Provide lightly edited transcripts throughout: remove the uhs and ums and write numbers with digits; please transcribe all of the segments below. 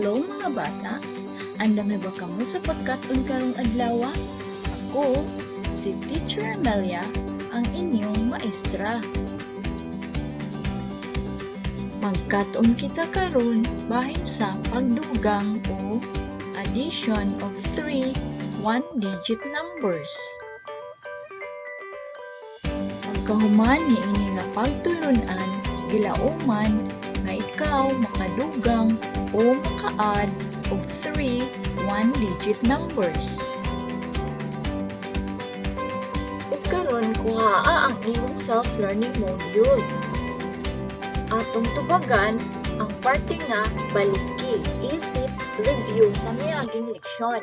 Hello, mga bata! Andam na ba kamo sa pagkat-on karong adlaw? Ako, si Teacher Amelia, ang inyong maestra. Magkat-on kita karon bahin sa pagdugang o addition of three one-digit numbers. Pagkahuman niini nga pagtulun-an, gilauman nga ikaw makadugang o maka-add og three one-digit numbers. Ug karon, kuhaa ang imong self-learning module. Atong tubagan ang parte nga baliki isip review sa miaging leksyon.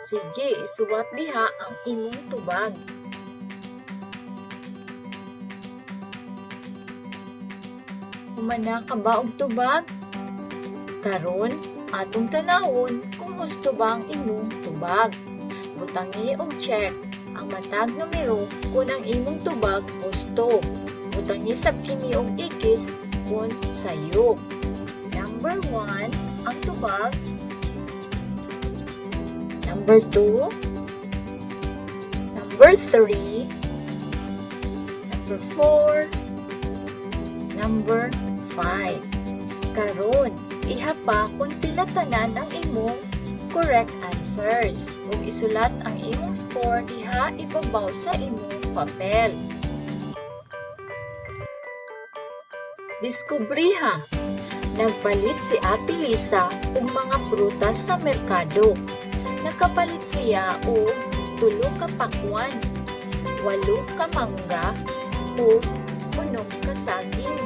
Sige, isuwat diha ang imong tubag. Human na ka ba og tubag? Karon, atong tanawon kung husto ba ang imong tubag. Butangi og check ang matag numero kung ang imong tubag husto. Butangi sab kini og ikis kung sayop. Number 1 ang tubag. Number 2, number 3, number 4, number 5. Karon, ihapa kung pila tanan ang imong correct answers ug isulat ang imong score diha ibabaw sa imong papel. Diskubriha. Nagpalit si Ate Lisa og mga prutas sa merkado. Nakapalit siya og 3 ka pakwan, 8 ka mangga ug 6 ka saging.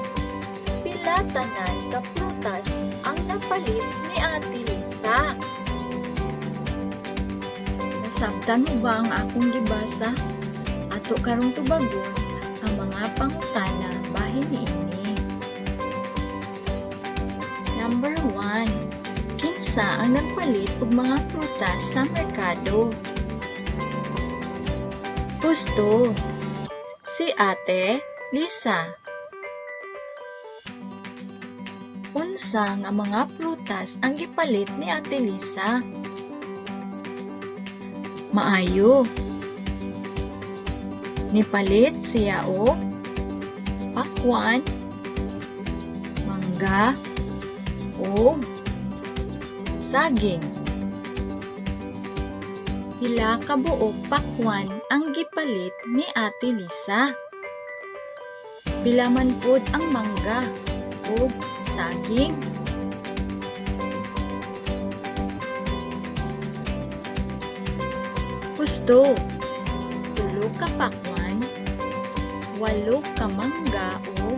Pila tanan ka prutas ang napalit ni Ate Lisa? Nasabtan mo ba ang akong gibasa? Ato karong tubagon ang mga pangutana bahin niini. Number 1. Kinsa ang nagpalit og mga prutas sa merkado? Husto. Si Ate Lisa. Unsa nga mga prutas ang gipalit ni Ate Lisa? Maayo. Nipalit siya og pakwan, mangga, ug saging. Pila ka buok pakwan ang gipalit ni Ate Lisa? Pila man pud ang mangga ug saging? Husto. 3 ka pakwan, 8 ka mangga ug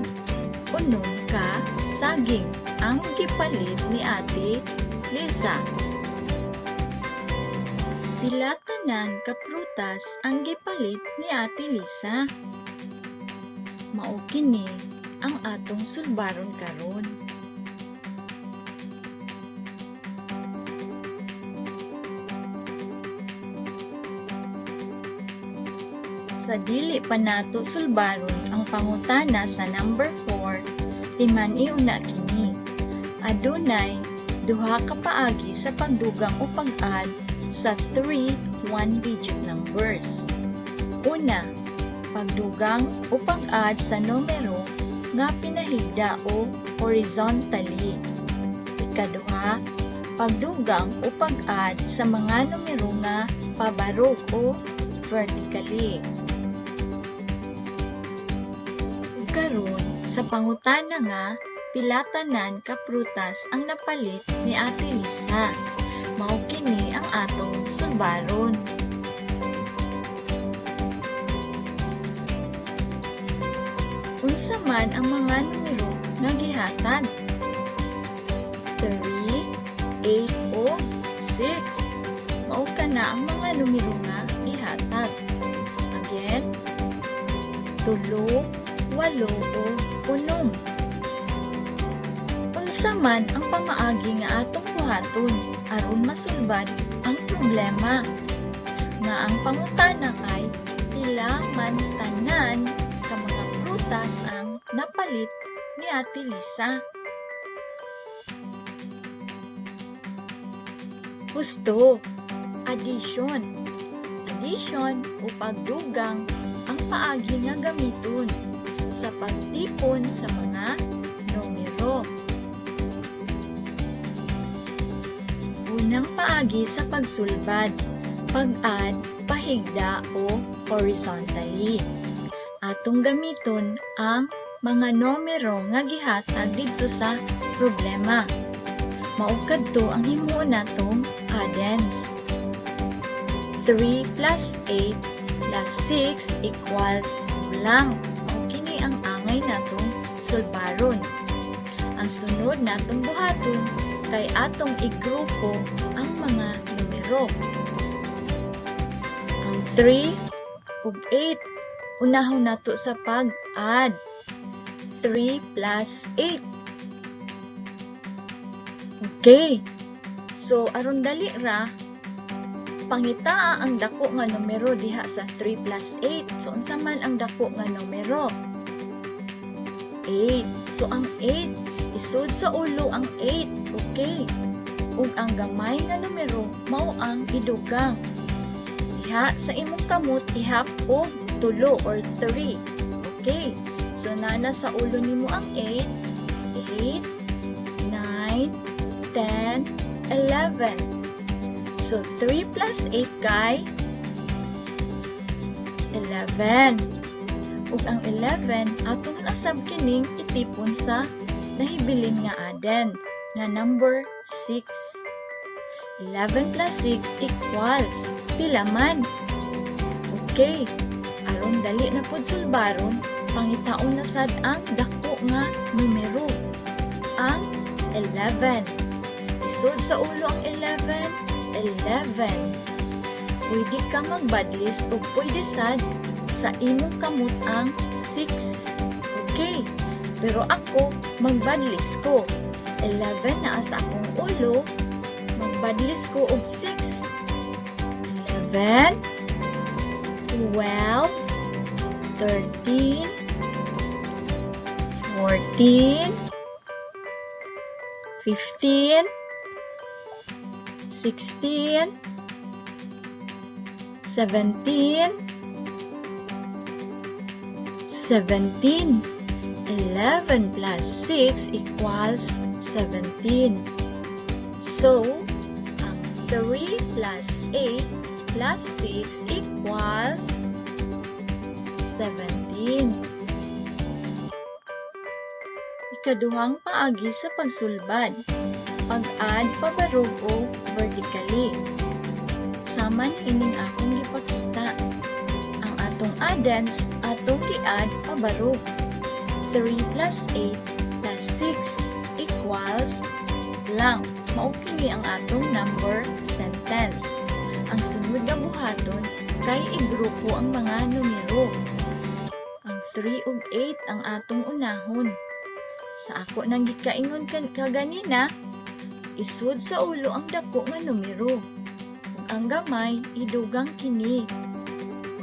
6 ka saging ang gipalit ni Ate Lisa. Pila tanan ka prutas ang gipalit ni Ate Lisa? Mao kini ang atong sulbaron karon. Sa dili pa nato sulbaron ang pangutana sa number 4, timan-i una kini. Adunay duha ka paagi sa pagdugang o pag-add sa 3 one-digit numbers. Una, pagdugang o pag-add sa numero nga pinahigda o horizontally. Ikaduha, pagdugang o pag-add sa mga numero nga pabarog o vertically. Karon, sa pangutana nga pila tanan ka prutas ang napalit ni Ate Lisa, mao kini ang atong sulbaron. Unsa man ang mga numero nga gihatag? 3, 8 o 6. Mao kana ang mga numero nga gihatag. Again, 3, 8 o 6. Unsa man ang pamaagi nga atong buhaton aron masulbad ang problema? Nga ang pangutana kay pila man tanan ka mga prutas ang napalit ni Ate Lisa. Husto. Addition. Addition o pagdugang ang paagi nga gamiton sa pagtipon sa mga numero. Unang paagi sa pagsulbad, pag-add pahigda o horizontally. Atong gamiton ang mga numero nga gihatag didto sa problema. Mao kadto ang himuon natong addends. 3 plus 8 plus 6 equals blank. Mao kini ang angay natong sulbaron. Ang sunod natong buhaton kay atong igrupo ang mga numero. Ang 3 ug 8, unahon nato sa pag-add. 3 plus 8. Okay. So, aron dali ra, pangitaa ang dako nga numero diha sa 3 plus 8. So, unsa man ang dako nga numero? 8. So, ang 8, isod sa ulo ang 8. Okay. Ug ang gamay nga numero, mao ang idugang. Diha sa imong kamot, ihap og 3 or 3. Okay. So, nana sa ulo nimo ang 8, 8, 9, 10, 11. So, 3 plus 8 kay 11. Ug ang 11, atong nasab kining itipon sa nahibilin nga addend nga number 6. 11 plus 6 equals pila man? Okay, aron dali na pud sulbaron, pangitaon na sad ang dako nga numero, ang 11. Isod sa ulo ang 11, 11. Pwede ka magbadlis o pwede sad sa imong kamot ang 6. Okay, pero ako, magbadlis ko. 11 naa sa akong ulo, magbadlis ko og 6. 11, 12, 13, 14, 15, 16, 17, 17. 11 plus 6 equals 17. So, ang 3 plus 8 plus 6 equals 17. Ikaduhang paagi sa pagsulbad, pag-add pabarog o vertically. Sama niining akong gipakita. Ang atong addends atong gi-add pabarog. 3 plus 8 plus 6 equals blank. Mao kini ang atong number sentence. Ang sunod nga buhaton kay igrupo ang mga numero. Ang 3 ug 8 ang atong unahon. Sa ako nang gikaingon kaganina, isud sa ulo ang dako nga numero. Ug ang gamay, idugang kini.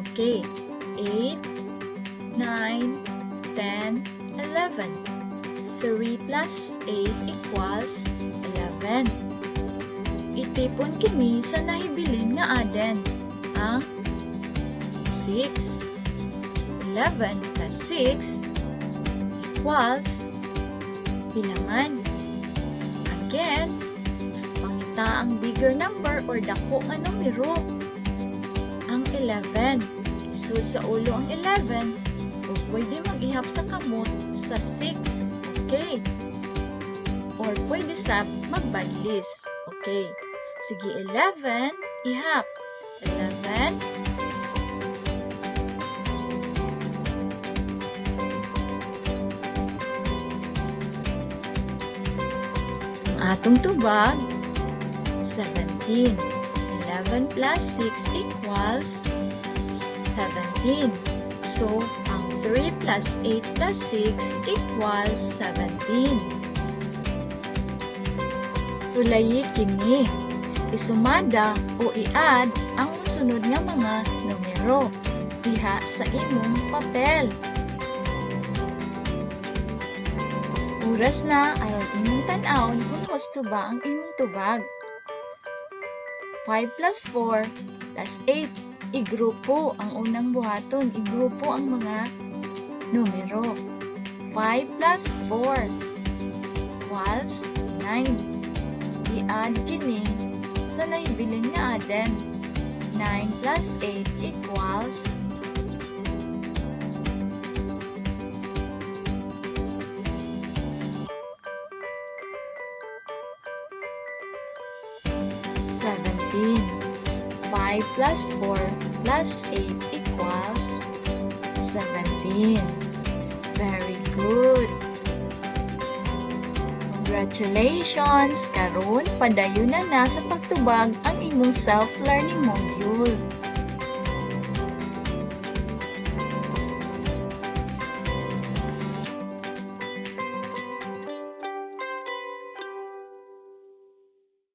Okay, 8, 9, 10, 11. 3 plus 8 equals 11. Itipon kini sa nahibilin nga addend, ang 6. 11 plus 6 equals pila man? Again, pangita ang bigger number or dako nga numero, ang 11. Isud sa ulo ang 11 o pwede mag-ihap sa kamot sa 6. Okay. Or pwede sa magbadlis. Okay. Sige, 11, ihap. 11, ang atong tubag, 17. 11 plus 6 equals 17. So, ang 3 plus 8 plus 6 equals 17. Sulayi kini. Isumada o i-add ang mosunod nga mga numero diha sa imong papel. Oras na aron imong tan-awon kung husto ba ang imong tubag. 5 plus 4 plus 8. Igrupo ang unang buhaton. Igrupo ang mga numero. 5 plus 4 equals 9. I-add kini sa nahibilin nga addend. 9 plus 8 equals 17. 5 plus 4 plus 8 equals 17. Very good! Congratulations! Karon padayon na na sa pagtubag ang imong self-learning module.